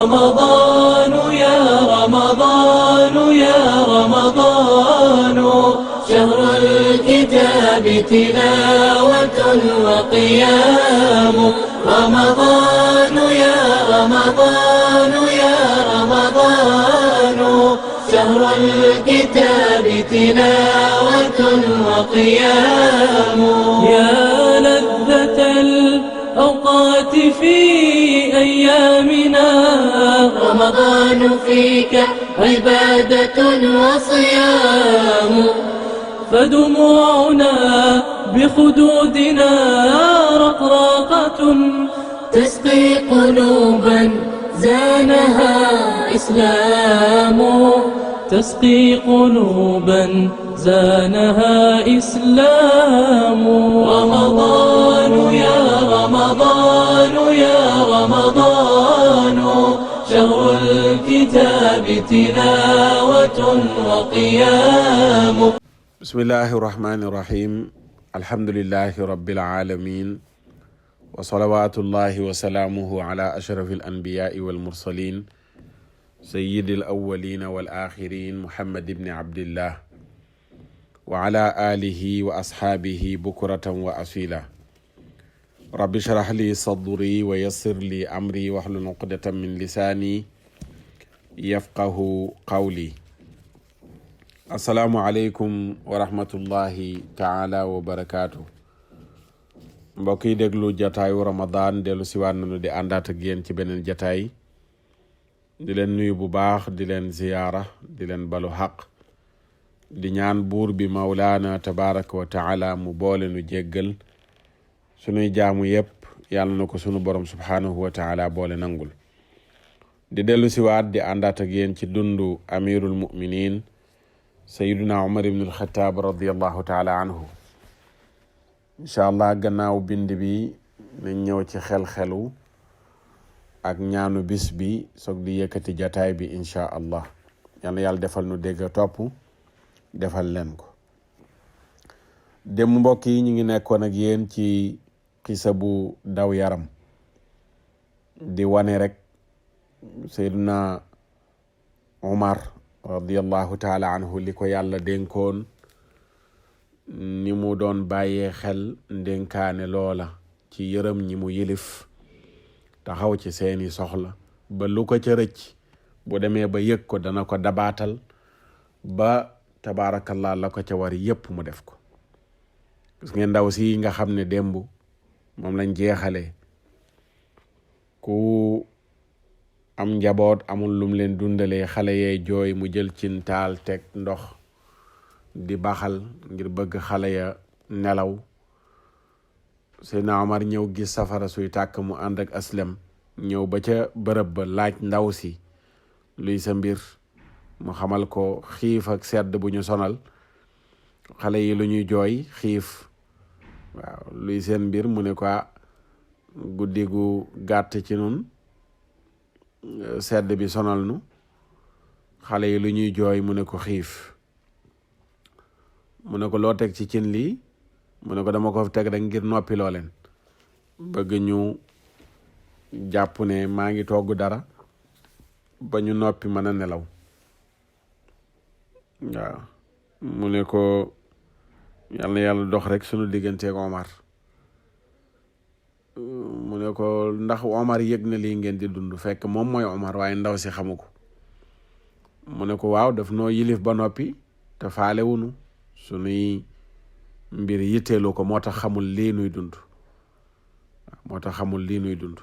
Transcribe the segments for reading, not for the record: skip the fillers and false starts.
رمضان يا رمضان يا رمضان شهر الكتاب تلاوة وقيام رمضان يا رمضان يا رمضان شهر الكتاب تلاوة وقيام يا لذة الأوقات في أيامنا رمضان فيك عبادة وصيام فدموعنا بخدودنا رقراقة تسقي قلوبا زانها إسلام تسقي قلوبا زانها إسلام رمضان يا رمضان يا رمضان شهر الكتاب تلاوة وقيام. بسم الله الرحمن الرحيم. الحمد لله رب العالمين وصلوات الله وسلامه على أشرف الأنبياء والمرسلين سيد الأولين والآخرين محمد بن عبد الله وعلى آله وأصحابه بكرة وأصيلا. رب اشرح لي صدري ويسر لي أمري واحلل عقدة من لساني يفقه قولي. السلام عليكم ورحمة الله تعالى وبركاته. mbokk yi déglu jataayu Ramadan dellu siwaat nañu di àndaat ak yéen ci beneen jataay di leen nuyu bu baax di leen ziyaara di leen balu xaq di ñaan buur bi mawlaana tabaraka wa taala mu boole nu jéggal sunuy jaamu yépp yàlla na ko sunu borom subhaanahu wa taala boole nangul. di dellu siwaat di àndaat ak yéen ci dundu amirul muminin sayyiduna Umar ibn al-Khattab radiyallahu taala anhu. incha allah gannaaw bind bi nañ ñëw ci xel-xelu ak ñaanu bis bi soog di yëkkati jataay bi incha allah. yal na yàlla defal nu dégg topp defal leen ko. dem mbokk yi ñu ngi nekkoon ak yéen ci xisa bu daw yaram di wane rek sayyiduna Umar radiyallahu taala anhu li ko yàlla dénkoon ni mu doon bàyyee xel ndénkaane loola ci yërëm ñi mu yilif taxaw ci seeni soxla ba lu ko ca rëcc bu demee ba yëg ko dana ko dabaatal ba tabaarakallah la ko ca war yépp mu def ko. gis ngeen ndaw si nga xam ne démb moom lañ jeexalee ku am njaboot amul lum leen dundalee xale yee jooy mu jël cin taal teg ndox di baxal ngir bëgg xale ya nelaw. Seydina Omar ñëw gis safara suy tàkk mu ànd ak aslem ñëw ba ca bërëb ba laaj ndaw si luy sa mbir mu xamal ko xiif ak sedd bu ñu sonal xale yi lu ñuy jooy xiif. waaw luy seen mbir mu ne ko guddi gu gàtt ci nun sedd bi sonal nu xale yi lu ñuy jooy mu ne ko xiif. mu ne ko loo teg ci cin lii mu ne ko dama ko teg rek ngir noppi loo leen bëgg ñu jàpp ne maa ngi togg dara ba ñu noppi mën a nelaw. waaw mu ne ko yal na yàlla dox rek sunu digganteeg Omar. mu ne ko ndax Omar yëg na lii ngeen di dund fekk moom mooy Omar waaye ndaw si xamu ko. mu ne ko waaw daf noo yilif ba noppi te faale wunu sunuy mbir yitteelu ko moo tax xamul lii nuy dund. moo tax xamul lii nuy dund.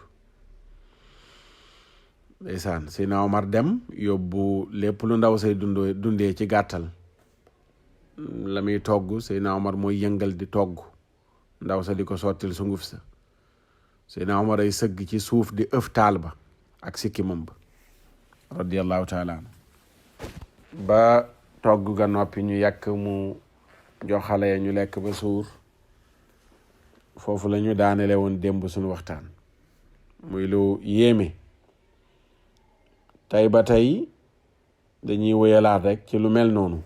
ndeysaan Seydina Omar dem yóbbu lépp lu ndaw say dundee ci gàttal la muy togg. Seydina Omar mooy yëngal di togg ndaw sa di ko sottil sunguf sa. Seydina Omar ay sëgg ci suuf di ëf taal ba ak sikkimam ba radiyallahu taala anhu ba togg ga noppi ñu yàkk mu jox xale ya ñu lekk ba suur. foofu la ñu daanele woon démb suñu waxtaan muy lu yéeme. tey ba tey dañuy wéyalaat rek ci lu mel noonu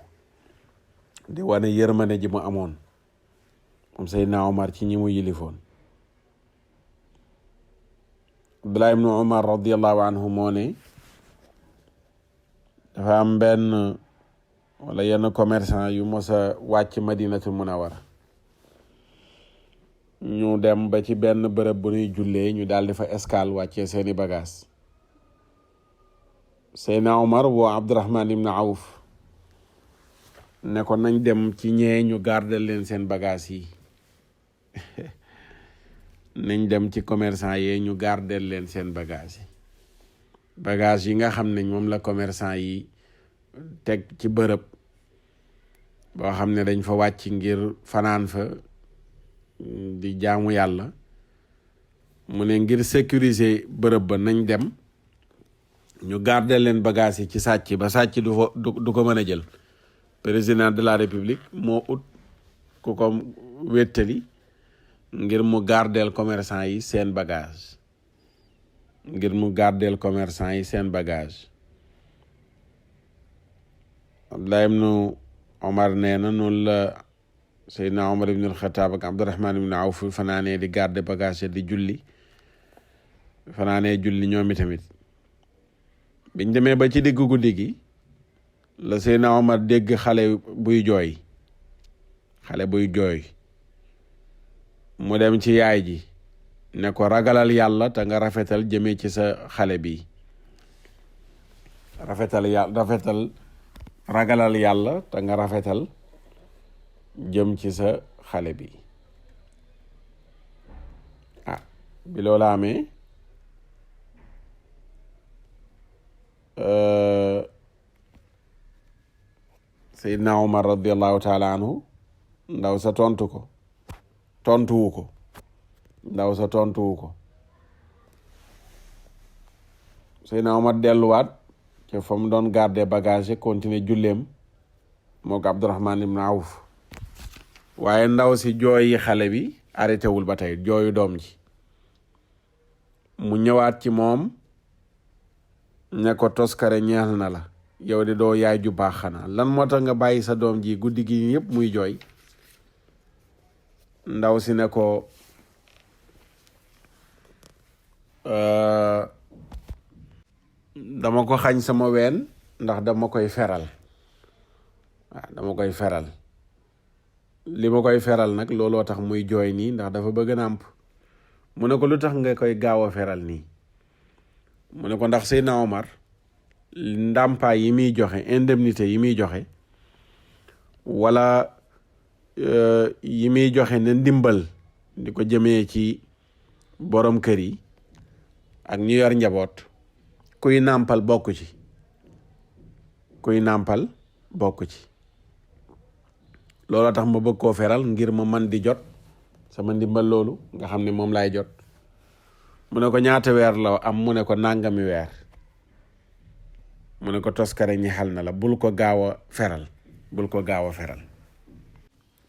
di wane yërmande ji mu amoon moom Seydina Omar ci ñi mu yilifoon. Abdullah ibnu Omar radiyallahu anhu moo ne dafa am benn wala yenn commerçant yu mos a wàcc Madinatul Munawwara ñu dem ba ci benn bërëb bu ñuy jullee ñu daal di fa escale wàccee seeni bagage. Seydina Omar woo Abdurahman ibn Awf ne ko nañ dem ci ñee ñu garder leen seen bagage yi nañ dem ci commerçant yee ñu garder leen seen bagage yi nga xam ne moom la commerçant yi teg ci bërëb boo xam ne dañ fa wàcc ngir fanaan fa di jaamu yàlla. mu ne ngir sécuriser bërëb ba nañ dem ñu garder leen bagage yi ci sàcc ba sàcc du ko mën a jël. Président de la République moo ut ku ko wéttali ngir mu gardeel commerçant yi seen bagage Abdullah ibnu Omar nee na noonu la Seydina Omar ibn al-Khattab ak Abdurahman ibn Awf fanaanee di garder bagage di julli ñoom tamit. biñ demee ba ci diggu guddi gi la Seydina Omar dégg xale buy jooy mu dem ci yaay ji ne ko ragalal yàlla te nga rafetal jëmee ci sa xale bi ragalal yàlla te nga rafetal jëm ci sa xale bi. bi loolu amee Seydina Omar radiallahu taala anhu ndaw sa tontuwu ko Seydina Omar delluwaat ca fa mu doon garder bagage continuer julleem moo ko Abdurahman ibn Awf. waaye ndaw si jooyi xale bi arrêté wul ba tey jooyu doom ji. mu ñëwaat ci moom ne ko toskare ñeel na la yow de doo yaay ju baax xanaa lan moo tax nga bàyyi sa doom ji guddi gi yëpp muy jooy. ndaw si ne ko dama ko xañ sama ween ndax dama koy feral li ma koy feral nag looloo tax muy jooy nii ndax dafa bëgg nàmp. mu ne ko lu tax nga koy gaaw a feral nii. mu ne ko ndax Seydina Omar ndàmpaay yi muy joxe indemnité yi muy joxe wala yi muy joxe ne ndimbal di ko jëmee ci borom kër yi ak ñu yor njaboot kuy nàmpal bokk ci loolu tax ma bëgg koo feral ngir ma man di jot sama ndimbal loolu nga xam ne moom laay jot. mu ne ko ñaata weer la am mu ne ko nàngami weer. mu ne ko toskare ñi xal na la bul ko gaaw a feral.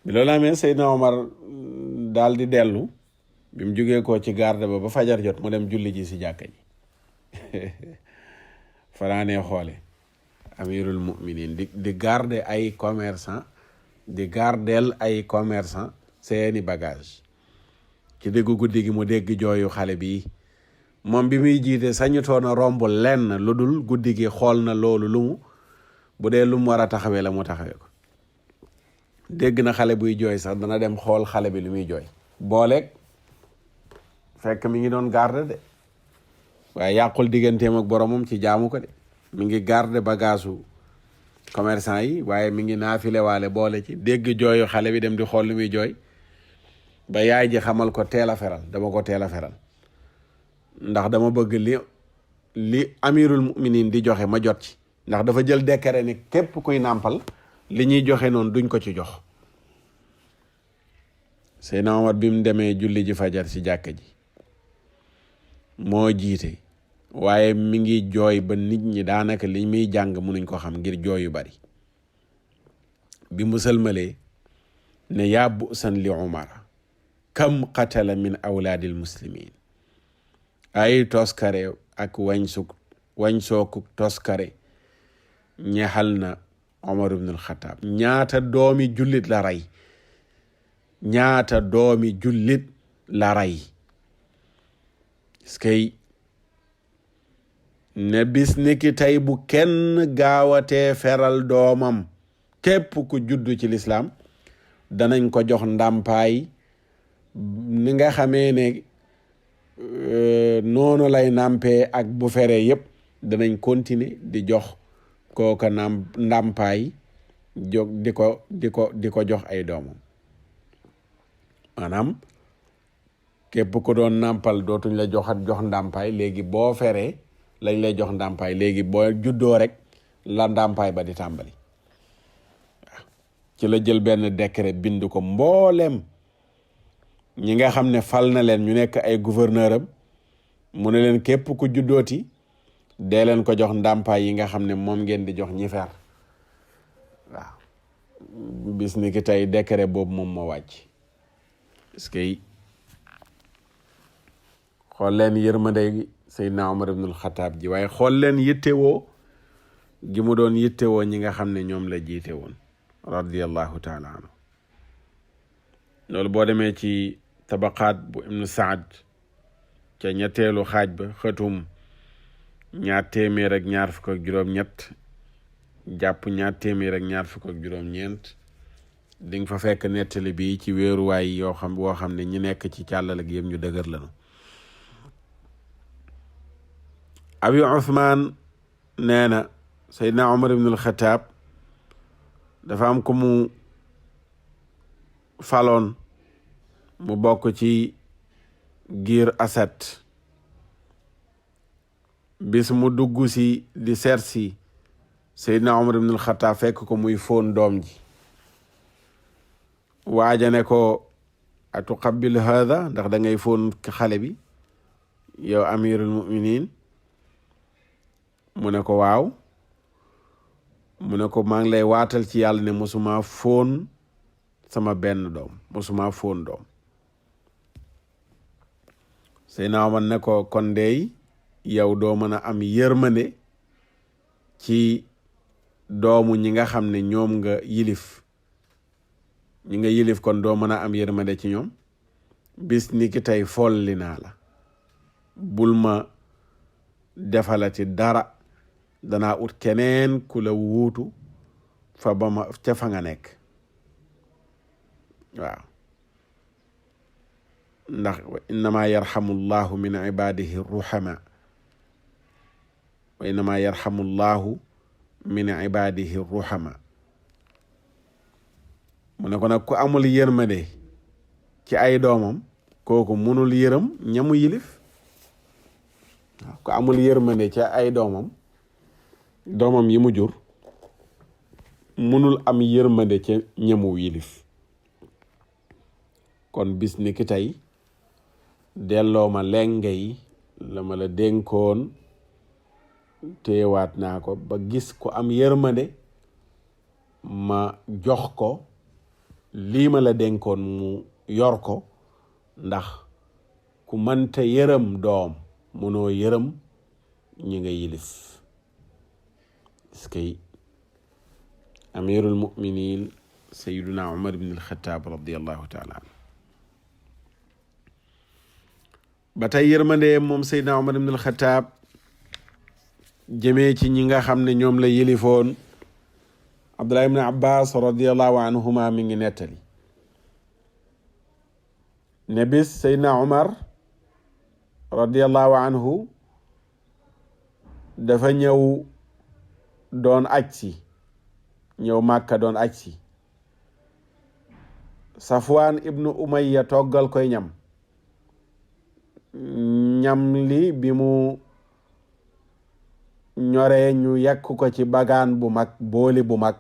bi loolu amee Seydina Omar daal di dellu bi mu jógee ko ci garde ba fajar jot mu dem julli ji si jàkka ji fanaanee xoole amirul muminin di garde ay commerçant seeni bagage ci déggu guddi gi mu dégg jooyu xale bi moom bi muy jiite sañutoon a romb lenn lu dul guddi gi xool na loolu bu dee lu mu war a taxawee la mu taxawee ko. dégg na xale buy jooy sax dana dem xool xale bi lu muy jooy booleeg fekk mi ngi doon garde de waaye yàqul digganteem ak boromam ci jaamu ko de mi ngi garde bagaasu commerçant yi waaye mi ngi naafilewaale boole ci dégg jooyu xale bi dem di xool lu muy jooy ba yaay ji xamal ko teel a feral ndax dama bëgg li amirul muminin di joxe ma jot ci ndax dafa jël décret ni képp kuy nàmpal li ñuy joxe noonu duñ ko ci jox. Seydina Omar bi mu demee julli ji fajar ci jàkka ji moo jiite waaye mi ngi jooy ba nit ñi daanaka li muy jàng mënuñ ko xam ngir jooy yu bari. bi mu sëlmalee ne yaa bu'san li Umar kam qatala min awlaadil muslimin ay toskare ak wañsooku toskare ñexal na Omar ibn al-Khattab ñaata doomi jullit la rey skay ne bis ni ki tey bu kenn gaawatee feral doomam képp ku juddu ci lislaam danañ ko jox ndàmpaay ni nga xamee ne noonu lay nàmpee ak bu feree yépp danañ continuer di jox kooka ndàmpaay jóg di ko jox ay doomam. maanaam képp ku doon nàmpal dootuñ la jox ndàmpaay, léegi boo feree lañ lay jox ndàmpaay, léegi boo juddoo rek la ndàmpaay ba di tàmbali. waaw ci la jël benn décret bind ko mboolem ñi nga xam ne fal na leen ñu nekk ay gouverneur am, mu ne leen képp ku juddooti dee leen ko jox ndàmpaay yi nga xam ne moom ngeen di jox ñi fer. waaw bis ni ki tey décret boobu moom moo wàcc. parce que xool leen yërmande Seydina Umar ibnul Xataab ji, waaye xool leen yittewoo gi mu doon yittewoo ñi nga xam ne ñoom la jiite woon radiyallahu taala anhu. loolu boo demee ci tabaqaat bu ibnu Saad ca ñetteelu xaaj ba xëtum 200 jàpp 200 di nga fa fekk nettali bi ci wéeruwaay boo xam ne ñi nekk ci càllal ak yëpp ñu dëgër lañu. Abi Usmaan nee na Seydina Umar ibnul Xataab dafa am ko mu faloon mu bokk ci giir Asad. bis mu dugg si di seet si Seydina Umar ibnul Xataab fekk ko muy fóon doom ji. waaja ne ko atuqabbil hada, ndax da ngay fóon xale bi yow amirul muminin? mu ne ko waaw. mu ne ko maa ngi lay waatal ci yàlla ne mosuma fóon sama benn doom, mosuma fóon doom. Seydina Omar ne ko kon dey yow doo mën a am yërmande ci doomu ñi nga xam ne ñoom nga yilif. ñi nga yilif kon doo mën a am yërmande ci ñoom. bis ni ki tey folli naa la, bul ma defalati dara, danaa ut keneen ku la wuutu fa nga nekk. waaw ndax innama yarhamu llahu min ibadihi ruhama wa innama yarhamu llahu min ibadihi ruhama. mu ne ko nag ku amul yërmande ci ay doomam kooku munul yërëm ñamu yilif. waaw ku amul yërmande ci ay doomam yi mu jur munul am yërmande ci ñamu yilif. kon bis ni ki tey delloo ma lengay la ma la dénkoon teewaat naa ko ba gis ko am yërmande ma jox ko lii ma la dénkoon mu yor ko, ndax ku mënta yërëm doom munoo yërëm ñi nga yilif. est-ce que amirul muminin sayyiduna Umar ibn al-Khattab radiyallahu taala anhu. ba tey yërmande moom sayyiduna Umar ibn al-Khattab jëmee ci ñi nga xam ne ñoom la yilifoon. Abdullah ibn Abbas radiyallahu anhuma mi ngi nettali ne bis Seydina Umar radiyallahu anhu dafa ñëw doon aj si, ñëw Màkka doon aj si. Safwaan ibnu Umayya toggal koy ñam li bi mu ñoree ñu yekk ko ci bagaan bu mag, booli bu mag,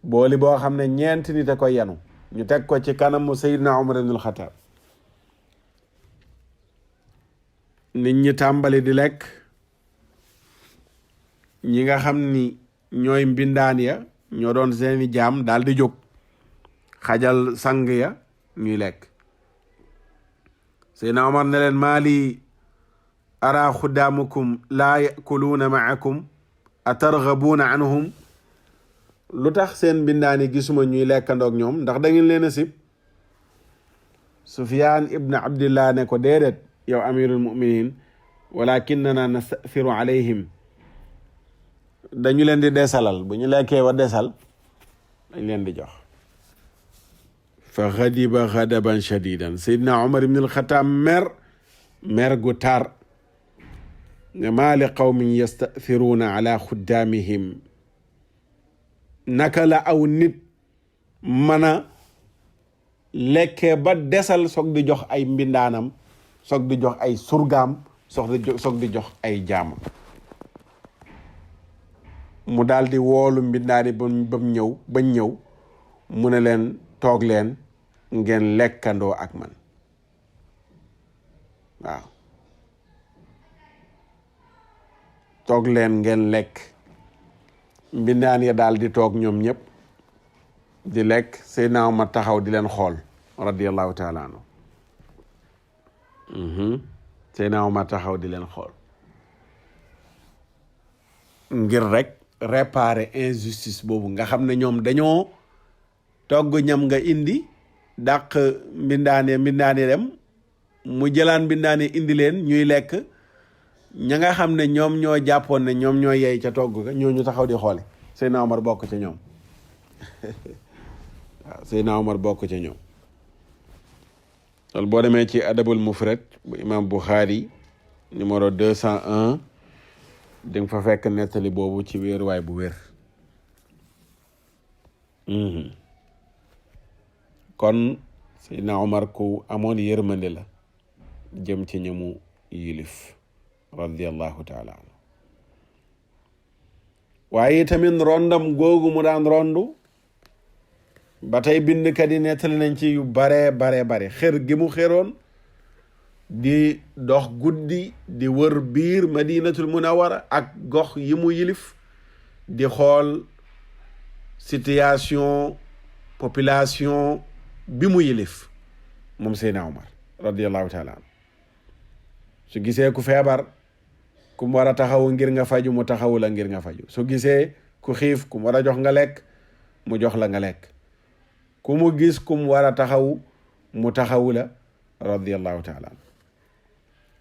booli boo xam ne ñeent nit a koy yanu, ñu teg ko ci kanamu Seydina Umar ibnul Xataab. nit ñi tàmbali di lekk. ñi nga xam ni ñooy mbindaan ya ñoo doon seeni jaam daal di jóg xajal sang ya ñuy lekk. Seydina Umar ne leen maali ara xuddaamukum laa yakuluuna maakum atargabuuna anhum. lu tax seen mbindaani gisuma ñuy lekkandoog ñoom, ndax da ngeen leen a sib? Sufyaan ibn Abdillah ne ko déedéet yow amirul muminin, walakinnana nastathiru alayhim dañu leen di desalal bu ñu lekkee wa desal dañ leen di jox. fa xadiba xadaban shadidan Seydina Omar ibn al-Khattab mer gu tar ne maa li qawmin yastathiruuna ala xuddaamihim naka la aw nit mën a lekkee ba desal soog di jox ay mbindaanam soog di jox ay surgaam soog di jox ay jaamam. mu daal di woolu mbindaani bañ ñëw mu ne leen toog leen ngeen lekkandoo ak man. waaw toog leen ngeen lekk. mbindaan ya daal di toog ñoom ñëpp di lekk. Seydina Omar taxaw di leen xool radiyallahu taala anhu. Seydina Omar taxaw di leen xool ngir rek réparer injustice boobu nga xam ne ñoom dañoo togg ñam nga indi dàq mbindaane dem mu jëlaan mbindaane indi leen ñuy lekk. ña nga xam ne ñoom ñoo jàppoon ne ñoom ñoo yey ca togg ga ñooñu taxaw di xoole. Seydina Omar bokk ca ñoom waaw Seydina Omar bokk ca ñoom. loolu boo demee ci adabul mufrad bu imam Bukhari numéro 201 di nga fa fekk nettali boobu ci wéeruwaay bu wér. kon Seydina Omar ku amoon yërmande la jëm ci ñamu yilif radiyallahu taala anhu. waaye tamit rondam googu mu daan rondu ba tey bindkat yi nettali nañ ci yu bare xër gi mu xëroon di dox guddi di wër biir madinatul munawwara ak gox yi mu yilif di xool situation population bi mu yilif moom Seydina Omar radiyallahu taala anhu. su gisee ku feebar ku mu war a taxawu ngir nga faju mu taxawu la ngir nga faju. su gisee ku xiif ku mu war a jox nga lekk mu jox la nga lekk. ku mu gis ku mu war a taxawu mu taxawu la radiyallahu taala.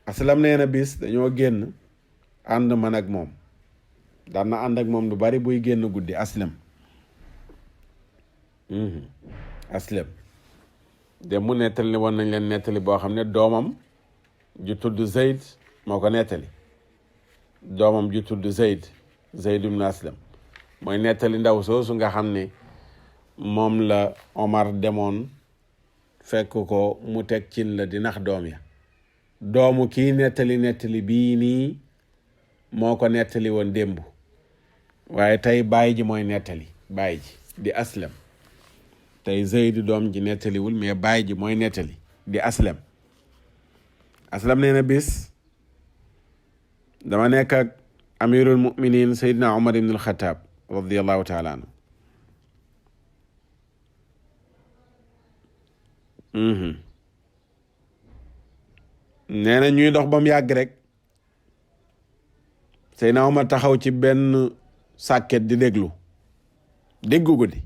aslam nee na bis dañoo génn ànd man ak moom daan na ànd ak moom lu bari buy génn guddi aslam de mu nettali woon nañ leen nettali boo xam ne doomam ju tudd Zayd moo ko nettali. doomam ju tudd Zayd ibn Aslam mooy nettali ndaw soosu nga xam ne moom la Omar demoon fekk ko mu teg cin la di nax doom ya. doomu kii nettali bii nii moo ko nettali woon démb waaye tey baay ji mooy nettali baay ji di Aslam. tey Zayd doom ji nettaliwul mais baay ji mooy nettali di Aslam. Aslam nee na bis dama nekk ak amirul muminin Seydina Omar ibn al-Khattab radiyallahu taala anhu. nee na ñuy dox ba mu yàgg rek Seydina Omar taxaw ci benn sàkket di déglu déggu guddi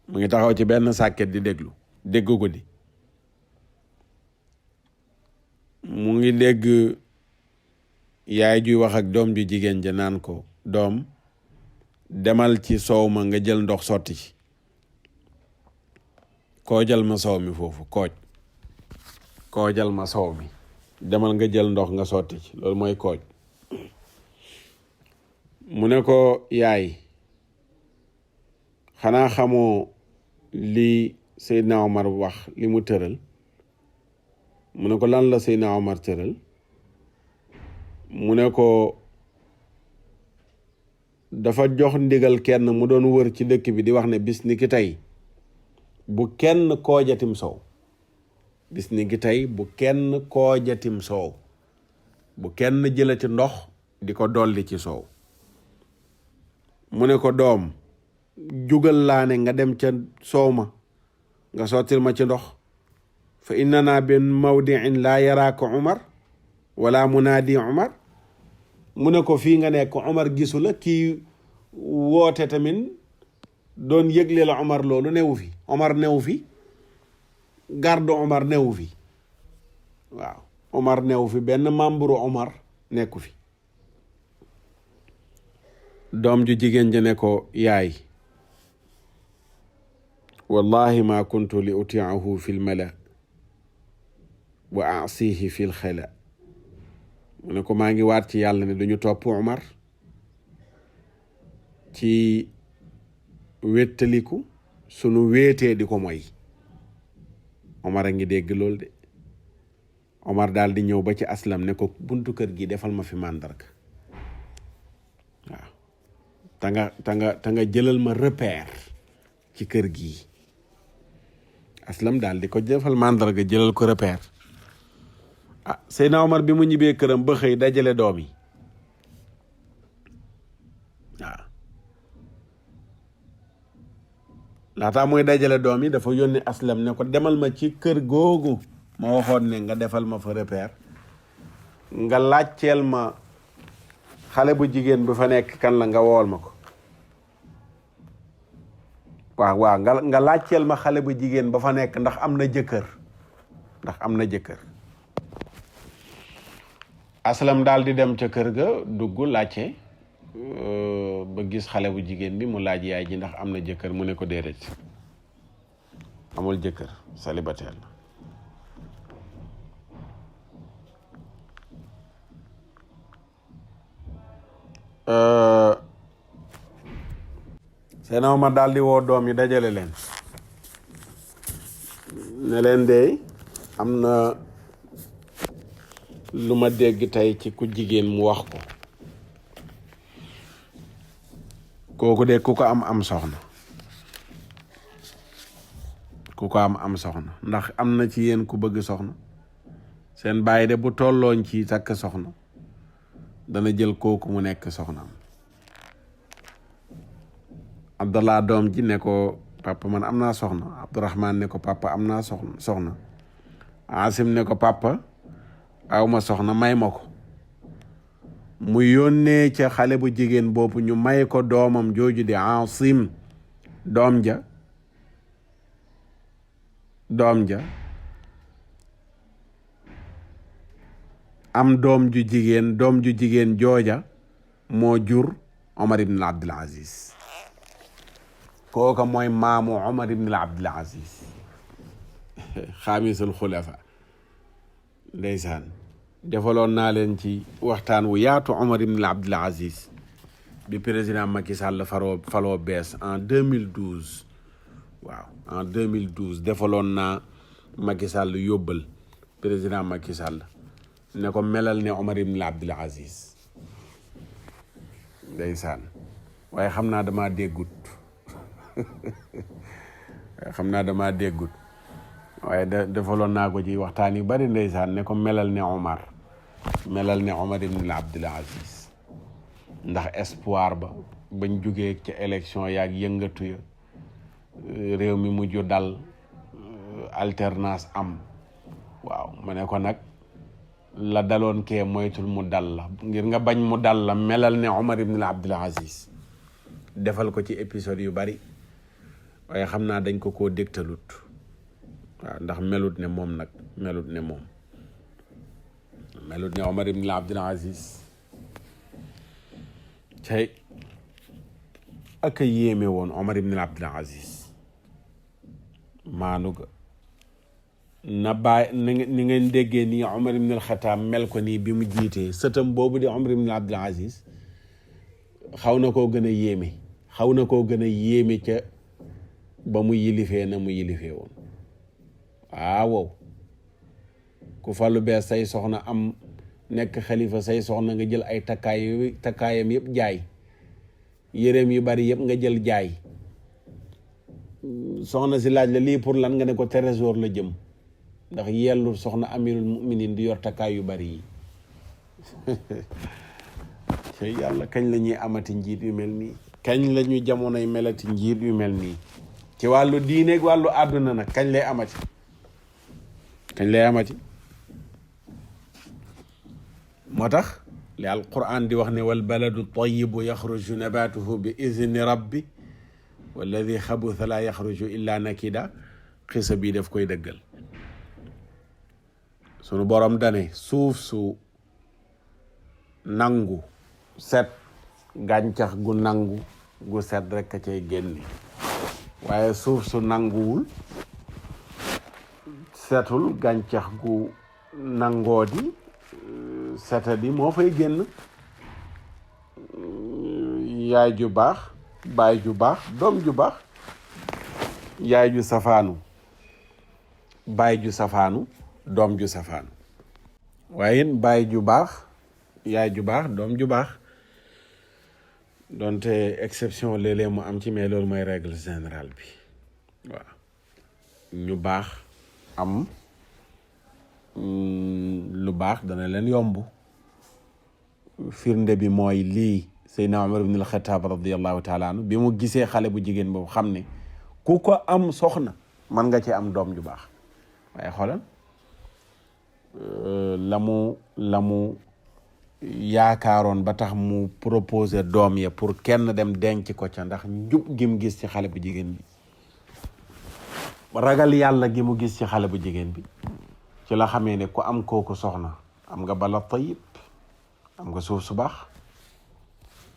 mu ngi taxaw ci benn sàkket di déggu guddi mu ngi dégg yaay juy wax ak doom ju jigéen ja naan ko doom demal ci soow ma nga jël ndox sotti ci koojal ma soow mi foofu koojal ma soow mi demal nga jël ndox nga sotti ci loolu mooy kooj. mu ne ko yaay xanaa xamoo li Seydina Omar wax li mu tëral. mu ne ko lan la Seydina Omar tëral. mu ne ko dafa jox ndigal kenn mu doon wër ci dëkk bi di wax ne bis ni ki tey bu kenn koojatim soow. bis ni ki tey bu kenn koojatim soow bu kenn jëlati ndox di ko dolli ci soow. mu ne ko doom jugal laa ne nga dem ca soow ma nga sottil ma ci ndox fa innana bin mawdiin laa yaraaka Umar wala munaadi Umar. mu ne ko fii nga nekk Umar gisu la kii woote tamit doon yëgle la Umar loolu newu fi. Umar newu fi garde Umar newu fi waaw Omar new fi benn membre Omar nekku fi. doom ju jigéen ja ne ko yaay wallahi ma kuntu li utiahu fi lmala wa asihi fi lxala. mu ne ko maa ngi waat ci yàlla ne duñu topp Omar ci wéttaliku sunu wéetee di ko moy. Omar a ngi dégg loolu de. Omar daal di ñëw ba ci Aslam ne ko buntu kër gi defal ma fi màndarga waaw ta nga jëlal ma repère ci kër gi. Aslam daal di ko defal màndarga jëlal ko repère. Seydina Omar bi mu ñibbee këram ba xëy dajale doom yi waaw laataa mooy dajale doom yi dafa yónni Aslam ne ko demal ma ci kër googu ma waxoon ne nga defal ma fa repère nga laajteel ma xale bu jigéen bu fa nekk kan la nga wool ma ko. waaw nga laajteel ma xale bu jigéen ba fa nekk ndax am na jëkkër. Aslam daal di dem ca kër ga dugg laajte ba gis xale bu jigéen bi mu laaj yaay ji ndax am na jëkkër mu ne ko déedéet amul jëkkër célibataire la. Seydina Omar daal di woo doom yi dajale leen ne leen de am na lu ma dégg tey ci ku jigéen mu wax ko. kooku de ku ko am soxna ndax am na ci yéen ku bëgg soxna. seen baay de bu tollooñ ci takk soxna dana jël kooku mu nekk soxnaam. Abdallah doom ji ne ko papa man am naa soxna. Abdourahman ne ko papa am naa soxna. Asim ne ko papa awma soxna may ma ko. mu yónnee ca xale bu jigéen boobu ñu may ko doomam jooju di Asim. doom ja am doom ju jigéen jooja moo jur Omar ibn Abdul Aziz. kooka mooy maamu Omar ibn Abdul Aziz xaamisul xulafa. ndeysaan defaloon naa leen ci waxtaan wu yaatu Omar ibn Abdul Aziz bi président Macky Sall faloo bees en 2012. waaw en 2012 defaloon naa Macky Sall yóbbal président Macky Sall ne ko melal ne Omar ibn Abdul Aziz. ndeysaan waaye xam naa damaa déggut waaye defaloon naa ko ci waxtaan yu bari ndeysaan ne ko melal ne Omar ibn Abdul Aziz. ndax espoir ba bañ jugee ca élection yaag yëngatu ya réew mi mujj dal alternance am. waaw ma ne ko nag la daloon kee moytul mu dal la ngir nga bañ mu dal la melal ne Omar ibn Abdul Aziz. defal ko ci épisode yu bari waaye xam naa dañ ko koo dégtalut. waaw ndax melut ne moom melut ne Omar ibn Abdul Aziz. cay ak a yéeme woon Omar ibn Abdul Aziz. maanu ga na bàyyi ni ngeen déggee nii Omar ibn al-Khattab mel ko nii bi mu jiitee sëtam boobu di Omar ibn Abdul Aziz xaw na koo gën a yéeme ca ba mu yilifee na mu yilifee woon. waaw ku falu bees say soxna am nekk xalifa say soxna nga jël ay takkaayam yëpp jaay yéreem yu bari yëpp nga jël jaay. soxna si laaj la lii pour lan nga ne ko trésor la jëm ndax yellul soxna amirul muminin di yor takkaay yu bari yi. te yàlla kañ la ñuy amati njiit yu mel nii. kañ la ñu jamonoy melati njiit yu mel nii ci wàllu diineeg wàllu àdduna nag kañ lay amati. moo tax li alquran di wax ne wal baladu tayibu yaxruju nabatuhu bi izni rabbi walladi xabutha la yaxruju illa nakida. xisa bii daf koy dëggal. sunu borom dane suuf su nangu set gàncax gu nangu gu set rek a cay génne waaye suuf su nanguwul setul gàncax gu nangoodi setadi moo fay génn. yaay ju baax baay ju baax doom ju baax, yaay ju safaanu baay ju safaanu doom ju safaanu, waaye baay ju baax yaay ju baax doom ju baax. donte exception léeg-léeg mu am ci, mais loolu mooy règle générale bi. waaw ñu baax am lu baax dana leen yomb. firnde bi mooy lii Seydina Umar ibn al-Khattab radiyallahu taala anhu bi mu gisee xale bu jigéen boobu xam ne ku ko am soxna man nga ci am doom ju baax. waaye xoolal la mu yaakaaroon ba tax mu proposé doom ya pour kenn dem denc ko ca ndax njub gi mu gis ci xale bu jigéen bi, ragal yàlla gi mu gis ci xale bu jigéen bi, ci la xamee ne ku am kooku soxna am nga bala tayib, am nga suuf su baax.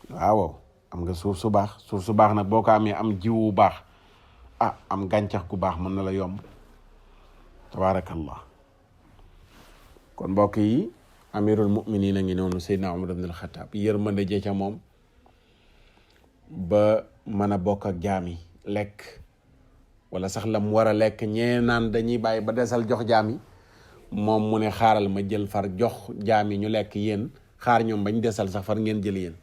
waaw am nga suuf su baax. suuf su baax nag boo ko amee am jiwu bu baax, am gàncax gu baax mën na la yomb. tabaarakallah. kon mbokk yi, amirul muminin a ngi noonu Seydina Umar ibn al-Khattab, yërmande je ca moom ba mën a bokk ak jaam yi lekk, wala sax la mu war a lekk ñee naan dañuy bàyyi ba desal jox jaam yi, moom mu ne xaaral ma jël far jox jaam yi ñu lekk, yéen xaar ñoom bañ desal sax far ngeen jël yéen.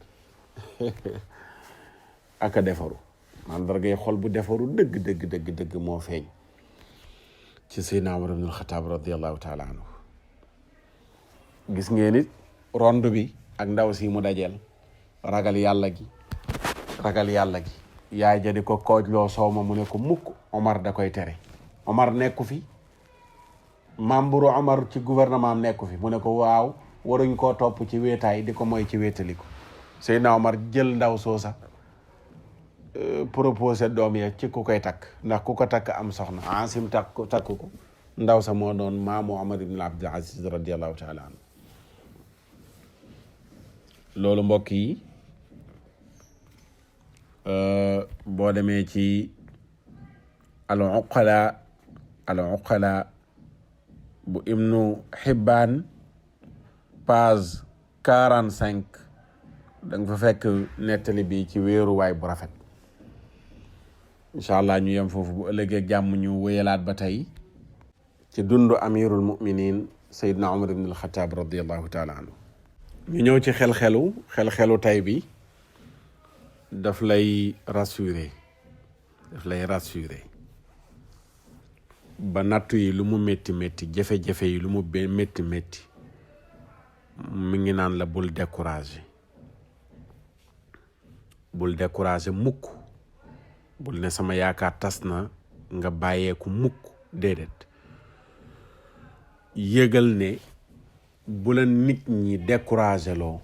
aka defaru mandargay xol bu defaru dëgg moo feeñ ci Seydina Umar ibn al-Khattab radiyallahu taala anhu. gis ngeen it rond bi ak ndaw si mu dajeel, ragal yàlla gi yaay ja di ko koojloo soow ma mu ne ko mukk, Omar da koy tere. Omar nekku fi, membre Omar ci gouvernement am nekku fi, mu ne ko waaw waruñ koo topp ci wéetaay di ko mooy ci wéetaliku. Seydina Omar jël ndaw soosa proposé doom ya ci ku koy takk, ndax ku ko takk am soxna. Asim takk ko ndaw sa moo doon maamu Omar ibn Abdul Aziz radiyallahu taala anhu. loolu mbokk yi boo demee ci al-Uqala bu Ibnu Hibbaan page 45 da nga fa fekk nettali bi ci wéeruwaay bu rafet. incha allah ñu yem foofu, bu ëllëgee jàmm ñu wéyalaat ba tey ci dundu amirul muminin Seydina Umar ibn al-Khattab radiyallahu taala anhu. ñu ñëw ci xel-xelu tay bi, daf lay rassurer ba nattu yi lu mu métti jafe-jafe yi lu mu métti mi ngi naan la bul décourager mukk, bul ne sama yaakaar tas na nga bàyyeeku mukk. déedéet, yëgal ne bu la nit ñi découragé loo,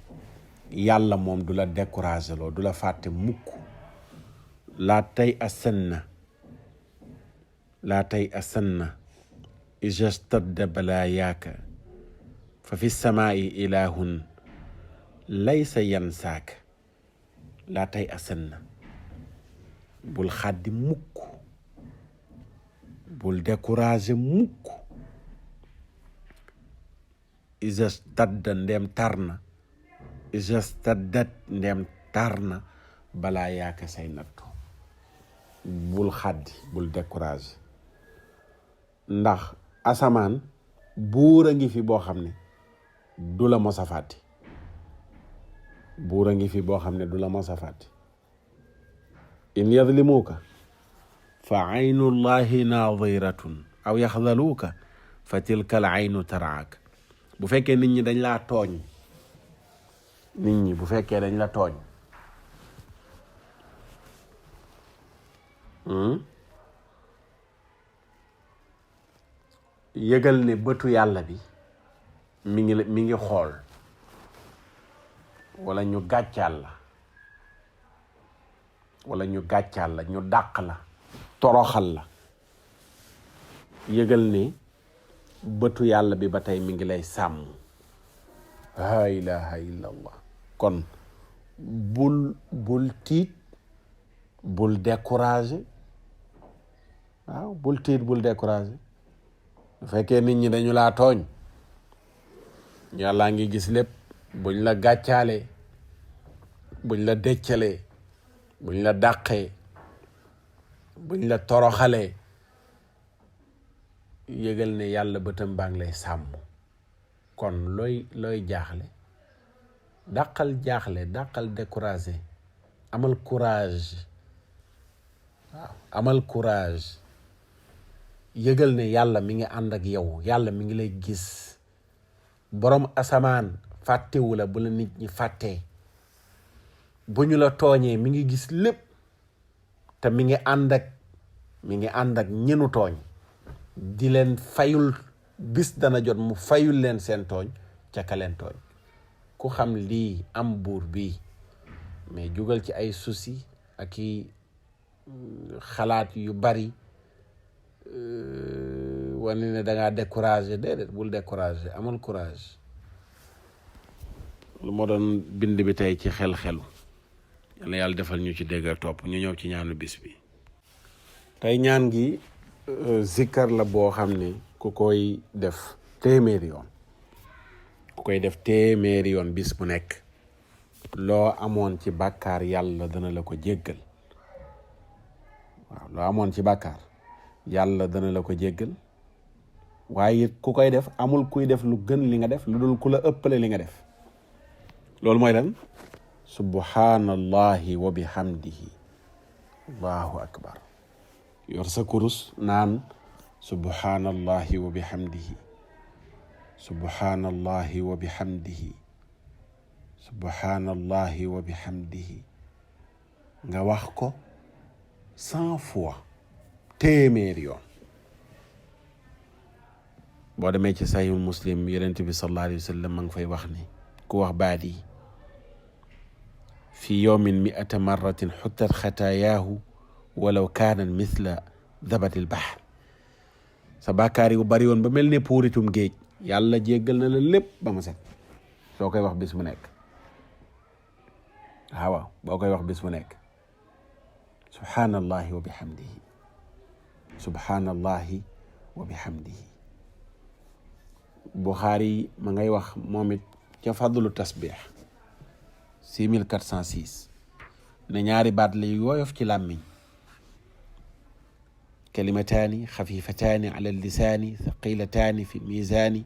yàlla moom du la découragé loo, du la fàtte mukk. laa tay asanna ija stadda balaayaaka fa fi samaai ilahun laysa yansaaka. laa tay asanna, bul xaddi mukk, bul découragé mukk. ija stadda ndem tar na balaa yaaka say nattu. bul xaddi, bul découragé, ndax asamaan buur a ngi fi boo xam ne du la mos a fàtte. in yadlimuuka fa aynullahi naadiratun aw yaxdaluuka fa tilka al aynu taraak. bu fekkee nit ñi dañ laa tooñ, yëgal ne bëtu yàlla bi mi ngi xool, wala ñu gàccaal la ñu dàq la, toroxal la. yëgal ne bëtu yàlla bi ba tey mi ngi lay sàmm. la ilaha illa allah. kon bul tiit, bul découragé. waaw bul tiit, bul découragé. bu fekkee nit ñi dañu laa tooñ, yàllaa ngi gis lépp. buñ la gàccaalee, buñ la deccalee, buñ la dàqee, buñ la toroxalee, yëgal ne yàlla bëtam baa ngi lay sàmm. kon looy jaaxle, dàqal jaaxle, dàqal découragé, amal courage. waaw amal courage. yëgal ne yàlla mi ngi ànd ak yow, yàlla mi ngi lay gis. borom asamaan fàttewu la bu la nit ñi fàttee. bu ñu la tooñee mi ngi gis lépp, te mi ngi ànd ak ñenu tooñ di leen fayul. bis dana jot mu fayul leen seen tooñ ca ka leen tooñ. ku xam lii am buur bii, mais jugal ci ay souci ak i xalaat yu bari wane ne dangaa découragé. déedéet, bul découragé, amal courage. lu moo doon bind bi tey ci xel-xelu. yàlla yàlla defal ñu ci dégg ak topp. ñu ñëw ci ñaanu bis bi. tey ñaan gi zikkar la boo xam ne ku koy def téeméeri yoon, bis bu nekk, loo amoon ci bàkkaar yàlla dana la ko jéggal. waaw loo amoon ci bàkkaar yàlla dana la ko jéggal. waaye it ku koy def amul kuy def lu gën li nga def, lu dul ku la ëppale li nga def. loolu mooy lan? subhanallahi wa bihamdihi. allahu akbar. yor sa kurus naan subhanallahi wa bihamdihi, subhanallahi wa bihamdihi, subhanallahi wa bihamdihi. nga wax ko 100 fois, téeméeri yoon. boo demee ci sahih muslim, yonent bi sallallahu alayhi wa sallam ma ngi fay wax ni ku wax baat yi fi yawmin 100 marratin xuttat xataayaahu walaw kaanat mithla dabatil bahr. sa bàkkaar yu bari woon ba mel ne puuritum géej, yàlla jéggal na la lépp ba mu set. soo koy wax bis mu nekk. waaw boo koy wax bis mu nekk. subhanallahi wa bihamdihi, subhanallahi wa bihamdihi. Buxaari ma ngay wax moom it ca fadlu tasbih 6406 ne ñaari baat la yu woyof ci làmmiñ. kalimataani xafifataani ala lisaani thaqilataani fi mizaani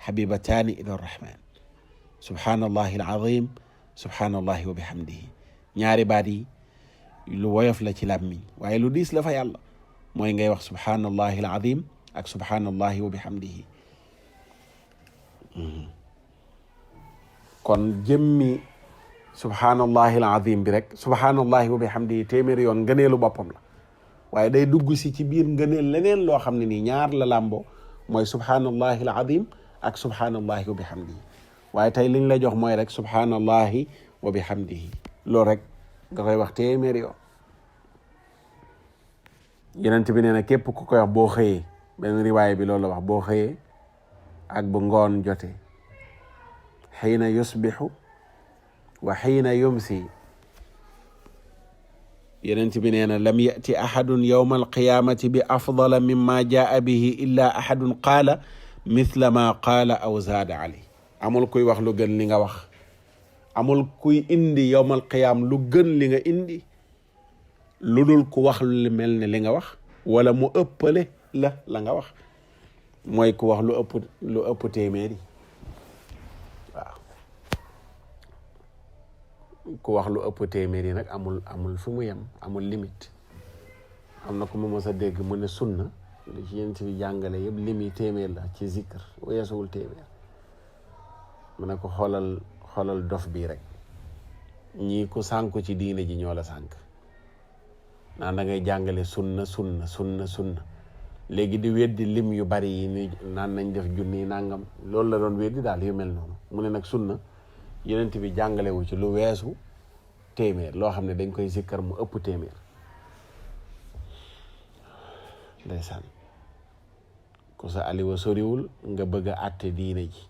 xabibataani ila rahman. subhanallahi alazim, subhanallahi wa bihamdihi. ñaari baat yi lu woyof la ci làmmiñ, waaye lu diis la fa yàlla. mooy ngay wax subhanallahi alazim ak subhanallahi wa bihamdihi. kon jëmmi subhanallahi alazim bi rek, subhanallahi wa bihamdihi téeméeri yoon ngëneelu boppam la. waaye day dugg si ci biir ngëneel leneen loo xam ne nii ñaar la làmboo, mooy subhanallahi alazim ak subhanallahi wa bihamdihi. waaye tey liñ la jox mooy rek subhanallahi wa bihamdihi. loolu rek nga koy wax téeméeri yoon. Yonent bi nee na képp ku koy wax boo xëyee, benn riwaaya bi loolu la wax, boo xëyee ak bu ngoon jotee, xiina yusbixu wa xiina yumsi. Yonent bi nee na lam yati ahadun yawma alqiyamati bi afdala mimma jaa bihi illa ahadun qaala mithla ma qaala aw zaada alayhi. amul kuy wax lu gën li nga wax, amul kuy indi yawmal qiyaam lu gën li nga indi, lu dul ku wax lu mel ne li nga wax, wala mu ëppale la nga wax. mooy ku wax lu ëpp téeméeri. waaw ku wax lu ëpp téeméeri nag amul fu mu yem, amul limite. am na ku ma mës a dégg mu ne sunna li ci yéen bi jàngale yëpp limi téeméer la ci zikr, weesuwul téeméer. mu ne ko xoolal dof bii rek, ñii ku sànku ci diine ji ñoo la sànk. naan da ngay jàngale sunna léegi di weddi lim yu bari yi ni naan nañ def junni nangam, loolu la doon weddi daal yu mel noonu. mu ne nag sunna yonent bi jàngalewu ci lu weesu téeméer, loo xam ne dañ koy zikkar mu ëpp téeméer. ndeysaan. ku sa aliwa soriwul nga bëgg a àtte diine ji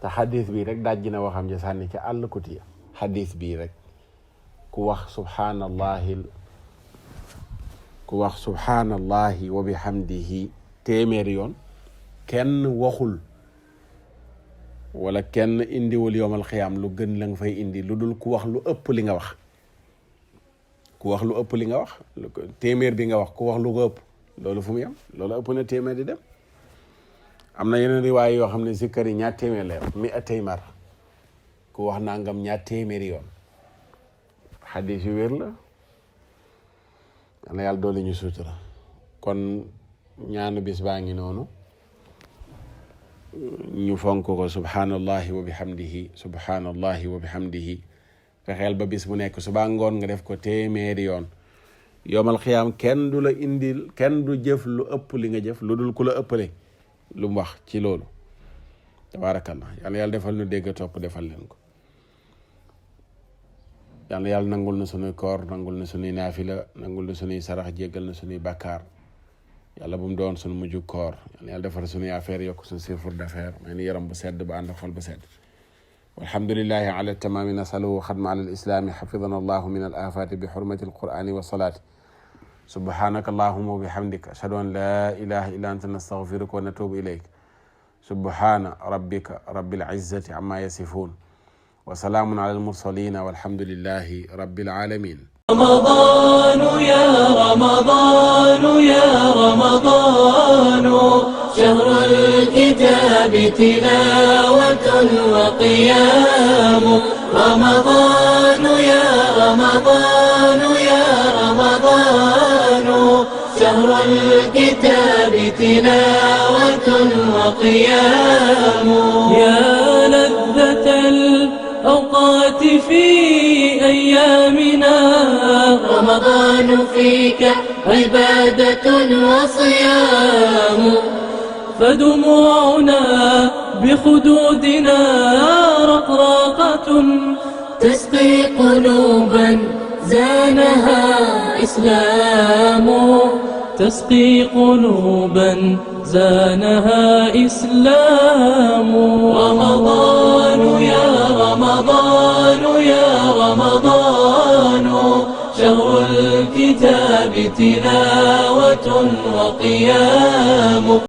te xadis bii rek dajji na waxam ja sànni ca àll kutiya xadis bii rek ku wax subhaanallahi wa bihamdihi téeméeri yoon kenn waxul wala kenn indiwul yowmal xiyaam lu gën la nga fay indi lu dul ku wax lu ëpp li nga wax téeméer bi nga wax ku wax lu ko ëpp loolu fu mu yem loolu ëpp na téeméer di dem. am na yeneen riwaay yoo xam ne zikkar yi ñaar téeméer la yem mi atay mar ku wax nangam ñaar téeméeri yoon xadis yu wér la na yàlla doole ñu sutura. kon ñaanu bis baa ngi noonu ñu fonk ko subhaanallahi wa bihamdihi fexeel ba bis bu nekk suba ngoon nga def ko téeméeri yoon. yowmal xiyaam kenn du la indil kenn du jëf lu ëpp li nga jëf lu dul ku la ëppale lu mu wax ci loolu. tabaarakallah yàlla defal nu dégg topp defal leen ko. yàlla nangul na sunuy koor nangul na sunuy naafila nangul na sunuy sarax jéggal na sunuy bàkkaar yàlla bu mu doon sunu mujj koor yàlla defal sunuy affaire yokk sunu chiffre d'affaires may ni yaram bu sedd ba ànd ak xol bu sedd. walhamdulillahi ala tamaami nasaluhu xadma ala alislaami xafidana allahu min al afaati bi xurmati alqur'ani wa salaati subhanaka allahuma wa bihamdika ashhadu an la ilaha illa anta nastaghfiruka wa natubu ilayk subhana rabbika rabbil izzati amma yasifun wa salaamun ala al-mursalin walhamdulillahi rabbil alamin. رمضان يا رمضان يا رمضان شهر الكتاب تلاوة وقيام رمضان يا رمضان يا رمضان شهر الكتاب تلاوة وقيام يا لذة الأوقات في أيامنا رمضان فيك عبادة وصيام فدموعنا بخدودنا رقراقة تسقي قلوبا زانها إسلام تسقي قلوبا زانها إسلام رمضان يا رمضان يا رمضان شهر الكتاب تلاوة وقيام